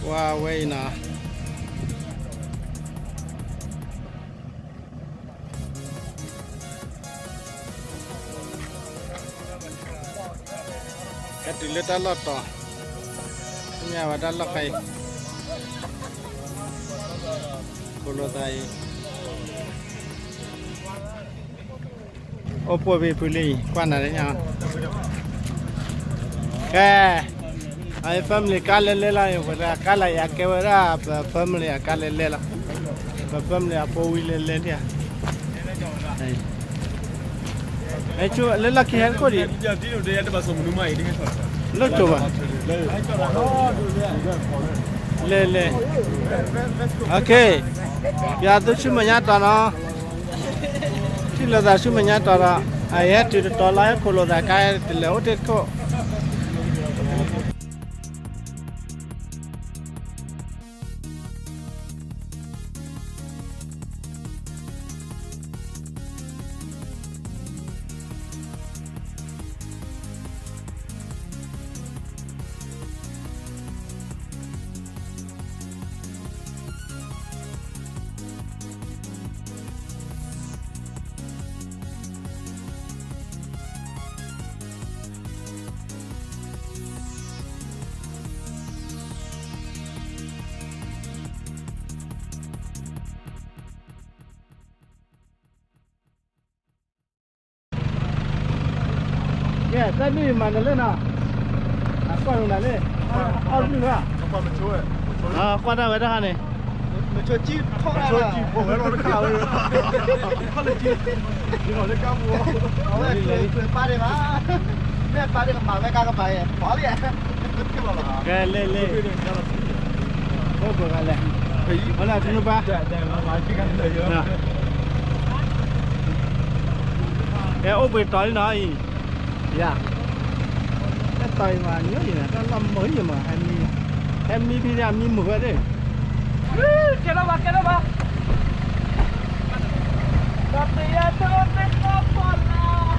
ကွၢ်ဝဲအံၤနီၤ, ကတုၤလၢတၢ်လီၢ်တီၤ, မ့ၢ်ဝဲတၢ်လီၢ်ခါအံၤ, ခိၣ်လိာ်သးအံၤ အိၣ်ပိာ်ဘ့ၣ်ဖုလံ, ကွၢ်နၤလၢညါ, ကဲ, အ family ကါလဲၤလဲၤလီၤ, ပကါလၢယၤကဲဝဲဒၣ် ပ family အကါလဲၤလဲၤလီၤ, ပ family အဖိဝံၤလဲၤလဲၤလံဧါ, လၢလီၢ်ခံဟဲတခိၣ်ဒံး, လၢကၠိဘၣ်, လဲၤလဲၤ, ပျးသုဆူမဲာ်ညါတီၤနီၤ ထံၣ်လိာ်သးဆူမဲာ်ညါတီၤဒီး, အဟဲတုၤတတီၤလီၤ ဟဲခိၣ်လိာ်သးကါတလဲၤအိၣ်တ့ၢ်တခိၣ်. ကဲ တၢ်ဒုးအံၤမၤနလဲၣ်နီၤ, အကွၢ်နၤလံ, အီၣ်ဒုးလၢ, ကွၢ်တၢ်ဝဲတခါန့ၣ်, မဆိကံဖိဝဲလီၤတခါဝဲ, လၢကါပူၤ, အဝဲကျဲၤပာ်ဒံးဘၣ်, မ့ၢ်ပာ်ဒံးကမၤဝဲကါကပၤယဲၢ်, ပှၤလံ, ကဲလဲၣ်လဲၣ်, အိၣ်ပှဲၤဂၤလဲၣ်, အလၢတနုၤဘၣ် ကဲအိၣ်ပှဲၤတီၤလံနီၤအံၤ, ယၤ, ဟဲတီၤအံၤမး ညီယၤ တၢ်လီၢ်မုာ်ယမး, ဟဲမံဖဲဒၣ်မံမုာ်ဝဲသ့ၣ်, ကဲထီၣ်ဘၣ် ကဲထီၣ်ဘၣ်, ဒီးပယီၤဒိၣ်သ့ၣ်ကီၢ်ဖီလာ်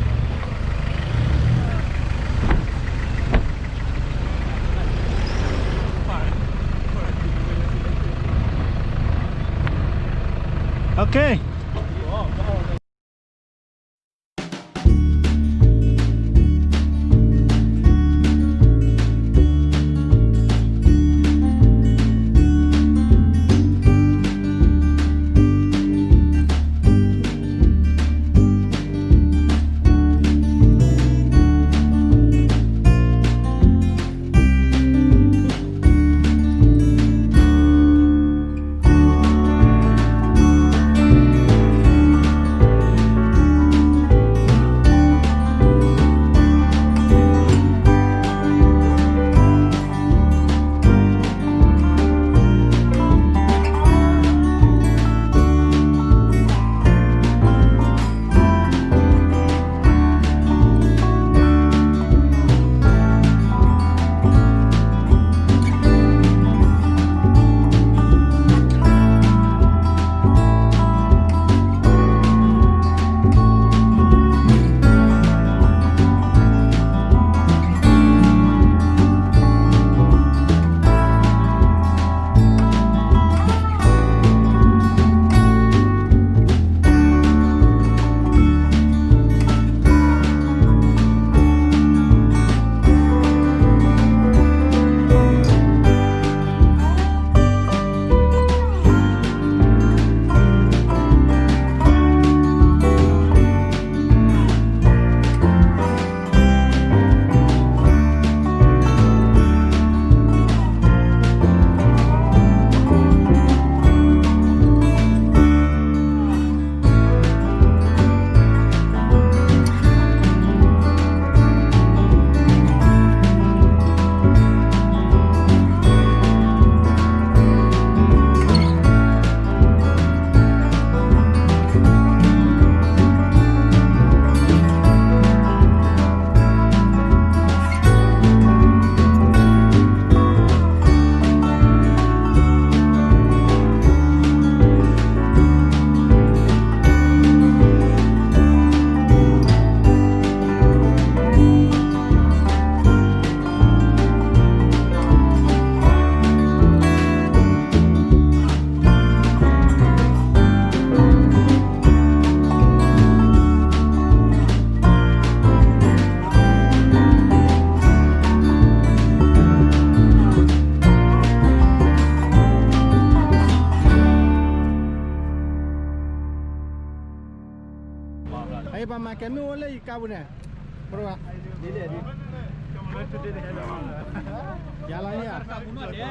Okay. ပှၤမၤကဲမ့ၢ်အိၣ်လၢယကါပူၤန့ၣ်, ပရဝၤ, ယၤလီၤယၤ, ပှၤတ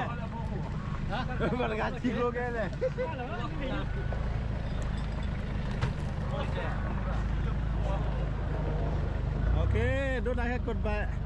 ဂၤထံကျိကဲလဲၣ်, ဒိၣ်တၢ်ဟဲကိးတဘၣ်